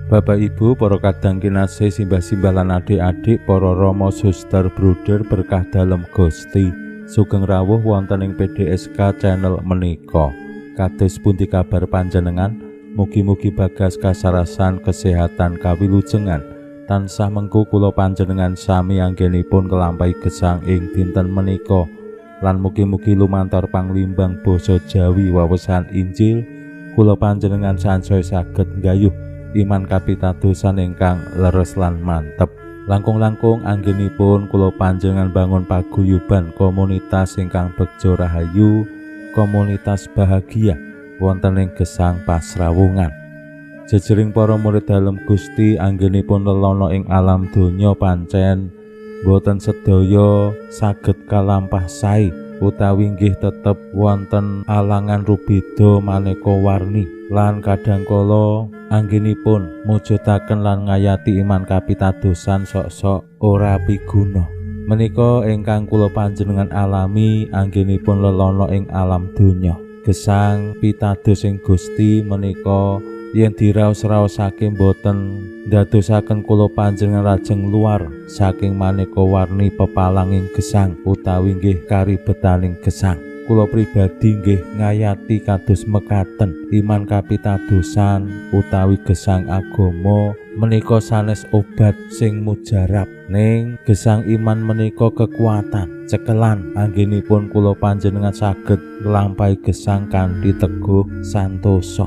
Bapak Ibu, para kadang kinasih, simbah-simbah lan adik-adik, para rama, suster, bruder berkah dalem Gusti. Sugeng rawuh wonten ing PDSK channel menika. Kados pundi kabar panjenengan? Mugi-mugi bagas kasarasan kesehatan kawilujengan. Tansah mengku kula panjenengan sami anggenipun kelampahi gesang ing dinten menika. Lan mugi-mugi lumantar panglimbang basa Jawi wawasan Injil kula panjenengan sansaya saged nggayuh iman kapitadosan ingkang leres lan mantep. Langkung-langkung anggenipun kula panjenengan bangun paguyuban komunitas ingkang begja rahayu, komunitas bahagia wonten ing gesang pasrawungan. Jejering para murid dalem Gusti anggenipun lelana ing alam donya pancen boten sedaya saged kalampah sae utawi nggih tetep wonten alangan rubeda maneka warni lan kadangkala anggenipun mujudaken lan ngayati iman kapitadosan sok-sok ora piguna. Menika ingkang kula panjenengan alami anggenipun lelana ing alam donya. Gesang pitados ing Gusti menika yen diraos-raosake boten ndadosaken kula panjenengan lajeng luar saking maneka warni pepalanging gesang utawi nggih karibetaning gesang. Kula pribadi nggih ngayati kados mekaten iman kapitadosan utawi gesang agama menika sanes obat sing mujarab, ning gesang iman menika kekuatan cekelan anggenipun kula panjenengan saged nglampahi gesang kanthi teguh santosa.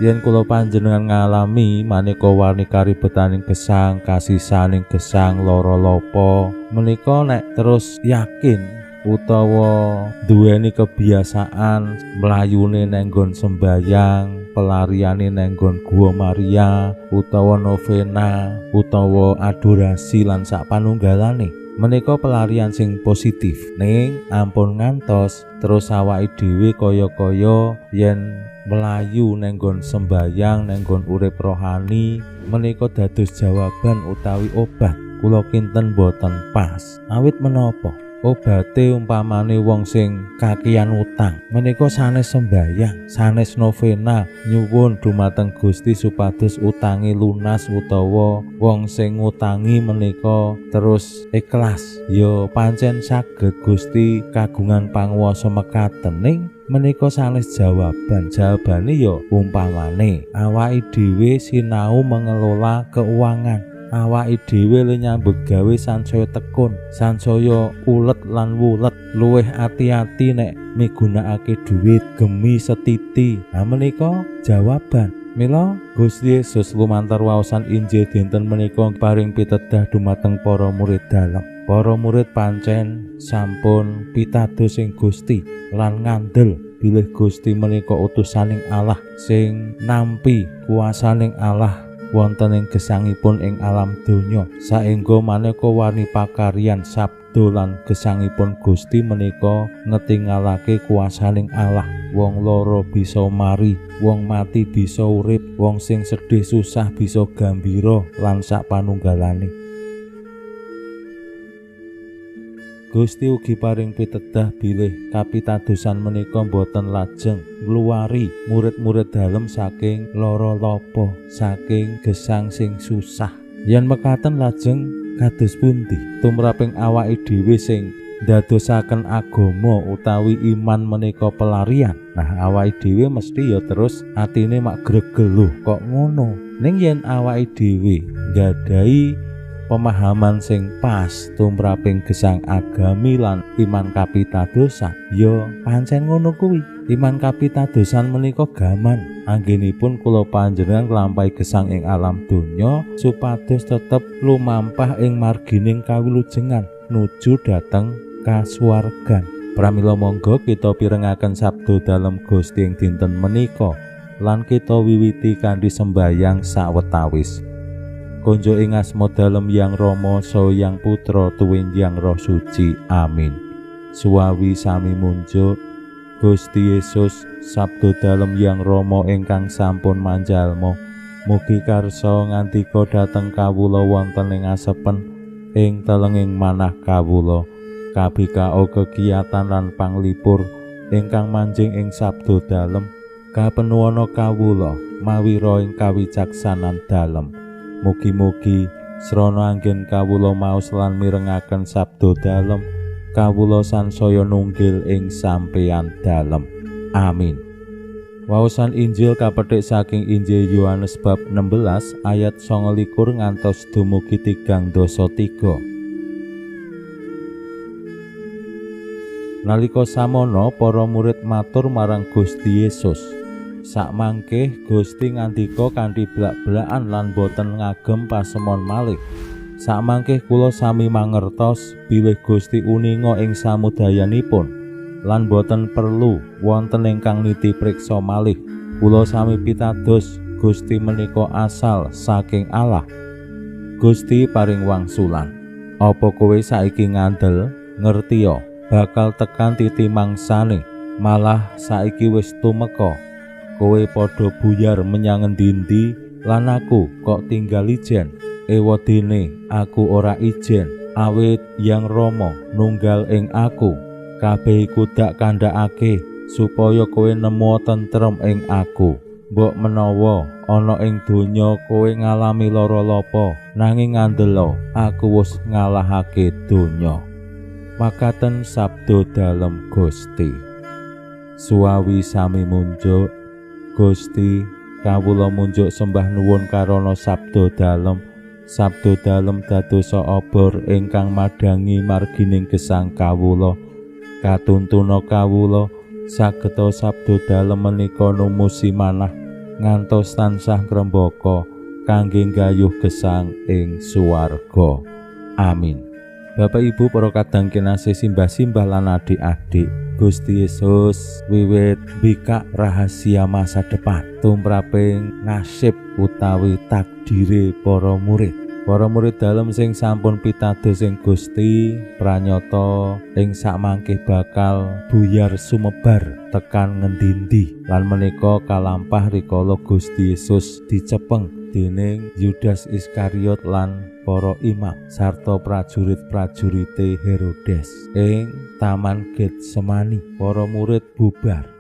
Yen kula panjenengan ngalami maneka warni karibetaning gesang, kasisaning gesang, lara lopo menika nek terus yakin utawa duweni kebiasaan mlayune neng nggon sembayang, pelariane neng nggon Gua Maria utawa novena utawa adorasi lan sak panunggalane, menika pelarian sing positif. Ning ampun ngantos terus awake dhewe kaya-kaya yen melayu neng nggon sembayang, neng nggon urip rohani menika dados jawaban utawi obat. Kula kinten boten pas. Awit menapa? Obate umpamane wong sing kakian utang menika sanes sembayang, sanes novena nyuwun dumateng Gusti supados utange lunas utawa wong sing ngutangi menika terus ikhlas. Ya pancen saged Gusti kagungan panguwasa mekaten, ning menika sanes jawaban. Jawabane ya umpamane awake dhewe sinau mengelola keuangan, awake dhewe le nyambut gawe sansaya tekun, sansaya ulet lan wulet, luwih ati-ati nek migunakake duit gemi setiti. Nah menika jawaban. Mila Gusti Yesus lumantar waosan Injil dinten menika paring pitedah dumateng para murid dalem. Para murid pancen sampun pitados ing Gusti lan ngandel bilih Gusti menika utusaning Allah sing nampi kuasaning Allah wonten ing gesangipun ing alam donya. Saengga maneka warni pakaryan sabda lan gesangipun Gusti menika ngetingalake kuasaning Allah. Wong lara bisa mari, wong mati bisa urip, wong sing sedih susah bisa gambira lan sak panunggalane. Gusti ugi paring pitedah bilih kapitadosan menika boten lajeng ngluwari murid-murid dalem saking lara lopo, saking gesang sing susah. Yen mekaten lajeng kados pundi tumraping awake dhewe sing ndadosaken agama utawi iman menika pelarian? Nah, awake dhewe mesti ya terus atine mak gregel, lho kok ngono. Ning yen awake dhewe nggadahi pemahaman sing pas tumraping gesang agami lan iman kapitadosan, ya pancen ngono kuwi. Iman kapitadosan menika gaman anggenipun kula panjenengan nglampahi gesang ing alam donya supados tetep lumampah ing margining kawilujengan nuju dhateng kasuwargan. Pramila monggo kita pirengaken sabda dalem Gusti ing dinten menika lan kita wiwiti kanthi sembayang sawetawis. Konjo ing asma dalem Yang Rama saha Yang Putra tuwin Yang Roh Suci. Amin. Suwawi sami munjuk Gusti Yesus sabda dalem Yang Rama ingkang sampun manjalma. Mugi karsa ngandika dhateng kawula wonten ing asepen ing telenging manah kawula. Kabikao kegiatan lan panglipur ingkang manjing ing sabda dalem kapenuwana kawula mawira ing kawicaksanan dalem. Mugi-mugi srana anggen kawula maos lan mirengaken sabda dalem kawula sansaya nunggil ing sampeyan dalem. Amin. Waosan Injil kapethik saking Injil Yohanes bab 16 ayat 29 ngantos dumugi 33. Nalika samono para murid matur marang Gusti Yesus. Sakmangke Gusti ngandika kanthi blak-blakan lan boten ngagem pasemon malih. Sakmangke kula sami mangertos bilih Gusti uninga ing samudayanipun lan boten perlu wonten ingkang niti priksa malih. Kula sami pitados Gusti menika asal saking Allah. Gusti paring wangsulan, apa kowe saiki ngandel ngertiya bakal tekan titi mangsane, malah saiki wis tumeka. Kowe padha buyar menyang endi-endi lan aku kok tinggal ijen. Ewadene aku ora ijen, awit Yang Rama nunggal ing aku. Kabeh iku dak kandhakake supaya kowe nemu tentrem ing aku. Mbok menawa ana ing donya kowe ngalami lara lapa, nanging ngandela aku wis ngalahake donya. Makaten sabda dalem Gusti. Suwawi sami munjuk Gusti, kawula munjuk sembah nuwun karana sabda dalem. Sabda dalem dadosa obor ingkang madhangi margining gesang kawula. Katuntuna kawula sageta sabda dalem menika numusi manah ngantos tansah ngrembaka kangge nggayuh gesang ing swarga. Amin. Bapak Ibu para kadang kinasih, simbah-simbah lan adik-adik, Gusti Yesus wiwit mbikak rahasia masa depan tumraping nasib utawi takdire para murid. Para murid dalem sing sampun pitados ing Gusti pranyata ing sakmangke bakal buyar sumebar tekan ngendi-endi lan menika kalampah rikala Gusti Yesus dicepeng dening Yudas Iskariot lan para imam sarta prajurit-prajurite Herodes ing Taman Getsemani. Para murid bubar.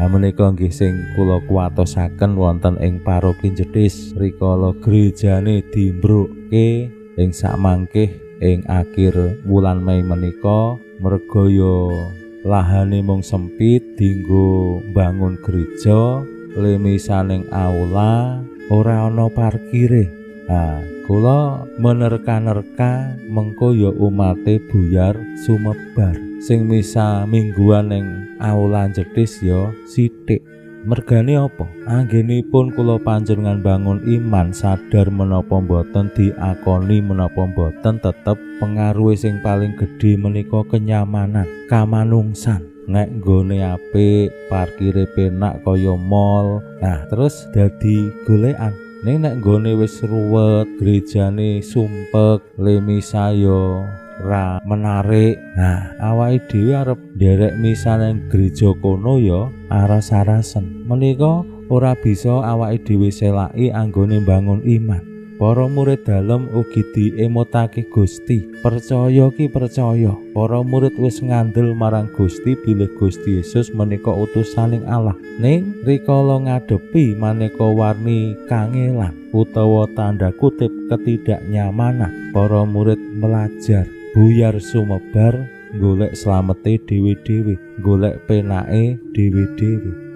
Menika nggih sing kula kuwatosaken wonten ing paroki Jetis rikala gerejane dimbrukke ing sakmangke ing akhir wulan Mei menika, merga ya lahane mung sempit dinggo mbangun gereja, lemisaning aula ora ana parkire. Nah, kula menerka-nerka mengko ya umate buyar sumebar. Sing misa mingguan ning aula Jetis ya sithik. Mergane apa? Anggenipun kula panjenengan bangun iman sadar menapa mboten diakoni menapa mboten, tetep pengaruhe sing paling gedhe menika kenyamanan, kamanungsan. Nek nggone apik, parkire penak kaya mall, nah terus dadi golekan. Ning nek nggone wis ruwet, gerejane sumpek, lemisa yo ra menarik. Nah, awake dhewe arep nderek misa nang gereja kono ya aras-arasen. Menika ora bisa awake dhewe selaki anggone mbangun iman. Para murid dalem ugi diemotake Gusti. Percaya ki percaya. Para murid wis ngandel marang Gusti bilih Gusti Yesus menika utusaning Allah. Ning rikala ngadepi maneka warni kangelan utawa tanda kutip ketidaknyamanan, para murid melajar buyar sumebar golek slamete dhewe-dhewe, golek penake dhewe-dhewe.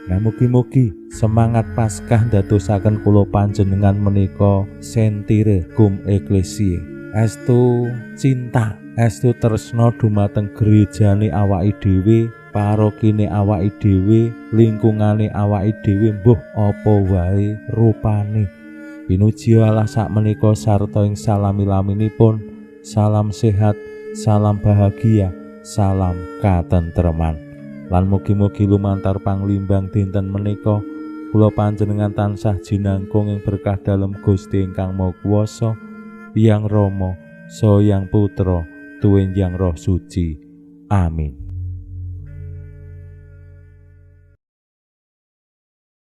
Nah, mugi-mugi semangat Paskah ndadosaken kula panjenengan menika sentire cum ecclesiae. Estu cinta, estu tresna dumateng gerejane awake dhewe, parokine awake dhewe, lingkungane awake dhewe, mbuh apa wae rupane. Pinuji Allah sakmenika sarta ing salami-laminipun. Salam sehat, salam bahagia, salam katentreman. Lan mugi-mugi lumantar panglimbang dinten menika kula panjenengan tansah jinangkung ing berkah dalem Gusti ingkang Maha Kuwasa, Hyang Rama, Saha Hyang Putra, tuwin Hyang Roh Suci. Amin.